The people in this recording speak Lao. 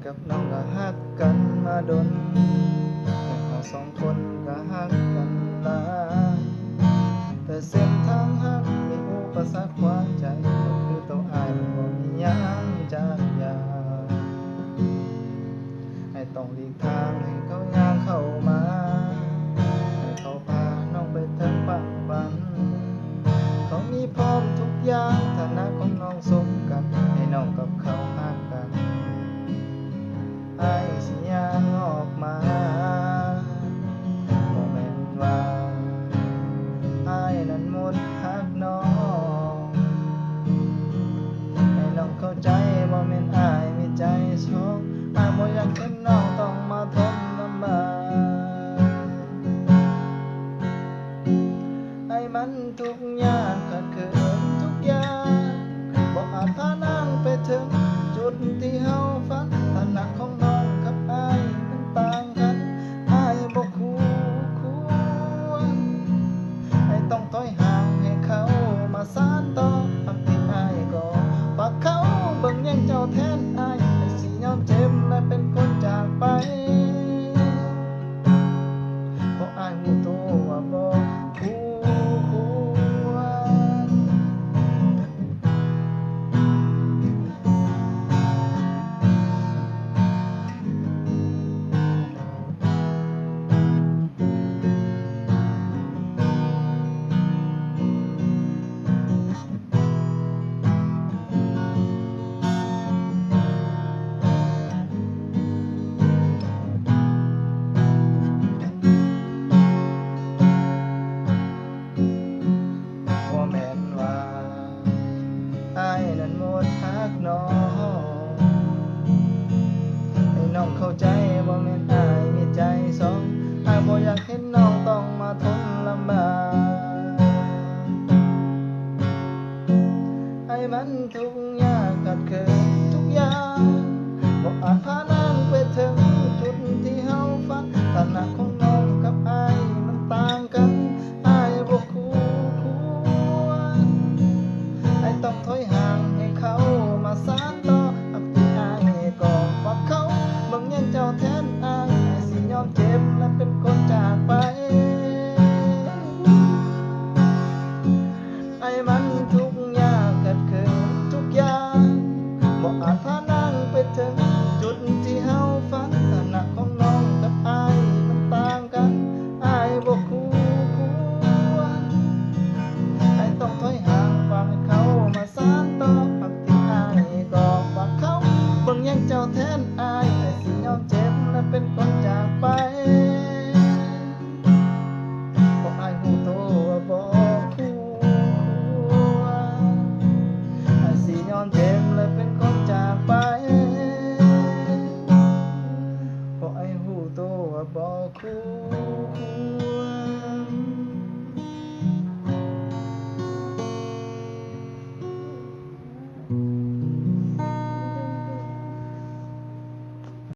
ກັບນ້ອງກໍຮັກກັນມາດົນ ແຕ່ເຮົາສອງຄົນກໍຮັກກັນຫຼາຍ ແຕ່ເສັ້ນທາງຮັກມີອຸປະສັກຂວາງໃຈ ຄືໂຕອ້າຍບໍ່ມີຫຍັງຈັກຢ່າງ ອ້າຍຕ້ອງຫຼີກທາງໃຫ້ເຂົາຍ່າງເຂົ້າມາ ໃຫ້ເຂົາພານ້ອງໄປເຖິງຝັ່ງຝັນ ເຂົາມີພ້ອມທຸກຢ່າງ ຖານະຂອງນ້ອງສົມກັນ ໃຫ້ນ້ອງກັບເຂົາຮັກກັນ ອ້າຍຊິຍ່າງອອກມາ ບໍ່ແມ່ນວ່າອ້າຍນັ້ນໝົດຮັກນ້ອງ ໃຫ້ນ້ອງເຂົ້າໃຈ ບໍ່ແມ່ນອ້າຍມີໃຈສອງ ອ້າຍບໍ່ຢາກເຫັນນ້ອງຕ້ອງມາທົນລຳບາກ ອ້າຍມັນທຸກ ຍາກຂາດເຂີນທຸກຢ່າງ ບໍ່ອາດພານາງໄປເຖິງຈຸດທີ່ເຮົາຝັນ ຖານະຂອງນ້ອງກັບອ້າຍມັນຕ່າງກັນ ອ້າຍບໍ່ຄູ່ຄວນ ອ້າຍຕ້ອງຖອຍຫ່າງໃຫ້ເຂົາມາສານຕໍ່ ຮັກທີ່ອ້າຍກໍຝາກເຂົາ ເບິ່ງແຍງເຈົ້າແທນອ້າຍ ອ້າຍຊິຍອມເຈັບ ແລະເປັນຄົນຈາກໄປ ເພາະອ້າຍຮູ້ໂຕວ່າບໍ່ ຄູ່ຄວນ ບໍ່ແມ່ນວ່າອ້າຍນັ້ນໝົດຮັກນ້ອງ ໃຫ້ນ້ອງເຂົ້າໃຈ ບໍ່ແມ່ນອ້າຍມີໃຈສອງ ອ້າຍບໍ່ຢາກເຫັນນ້ອງຕ້ອງມາທົນລຳບາກ ອ້າຍມັນທຸກ ຍາກຂາດເຂີນທຸກຢ່າງ ບໍ່ອາດພານາງໄປເຖິງຈຸດທີ່ເຮົາຝັນ ຖານະຂອງນ້ອງກັບອ້າຍມັນຕ່າງກັນ ອ້າຍບໍ່ຄູ່ຄວນ ອ້າຍຕ້ອງຖອຍຫ່າງໃຫ້ເຂົາມາສານຕໍ່ ຮັກທີ່ອ້າຍກໍຝາກເຂົາ ເບິ່ງແຍງເຈົ້າແທນອ້າຍ ອ້າຍຊິຍອມເຈັບ ແລະເປັນຄົນຈາກໄປ ອ້າຍມັນທຸກຍາກຂາດເຂີນທຸກຢ່າງ ບໍ່ອາດພານາງໄປເຖິງຈຸດທີ່ເຮົາຝັນ ຖານະຂອງນ້ອງກັບອ້າຍມັນຕ່າງກັນ ອ້າຍບໍ່ຄູ່ຄວນ ອ້າຍຕ້ອງຖອຍຫ່າງ ຝາກໃຫ້ເຂົາມາສານຕໍ່ ຮັກທີ່ອ້າຍກໍຝາກເຂົາ ເບິ່ງແຍງເຈົ້າແທນອ້າຍ ອ້າຍຊິຍອມເຈັບ ແລະເປັນຄົນຈາກໄປ. ເພາະອ້າຍຮູ້ໂຕວ່າບໍ່ຄູ່ຄວນ ອ້າຍຊິຍອມເຈັບ ແລະເປັນຄົນຈາກໄປ ເພາະອ້າຍຮູ້ໂຕວ່າບໍ່ຄູ່ຄວນ.